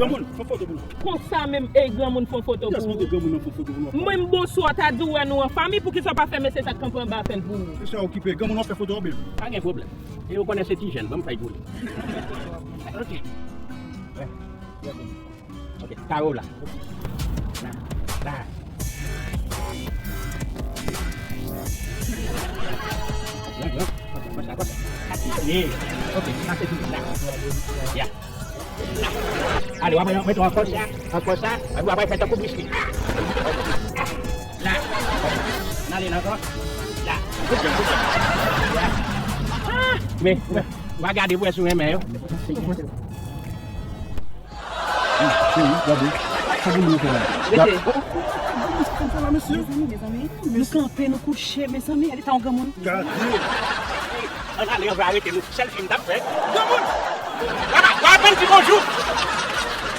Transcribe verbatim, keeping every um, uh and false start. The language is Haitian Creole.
Granmoun, fè foto pou nou. Konsa menm, ey, granmoun, fè foto pou ou. Yes, montre granmoun nan, fè foto pou nou. Mwen, m bonswa, ta di w wè nou an fanmi, poukisa w pa fè mesye sa k kanpe anba a fè l pou ou? Mesye a okipe. Granmoun, w ap fè foto, bebe. Pa gen pwoblèm. E ou konnen se ti jèn, ban m fè l pou li. Ok. Ok, kare w la. La, la. Byen, byen. Konsa, konsa, konsa. Yeah. Ok, sa se fini. La. Ya. La. Ale, w ap mete ankò sa, ankò sa, epi w ap fè tankou biskit. La. N ale la ankò. La. Good job, good job. Ya. Ah, men, w a gade pou wè si w renmen yo. Cheri, gade. Sa pou nou fè la? Rete. Oh, oh, oh, oh, sa la, mesye? Mezanmi, mezanmi, nou kanpe, nou kouche, mezanmi, ale ta yon granmoun. Gade. Ann ale, ann va arete nou. Sèl fi m t ap fè. Granmoun! W ap, w ap aprann di bonjou.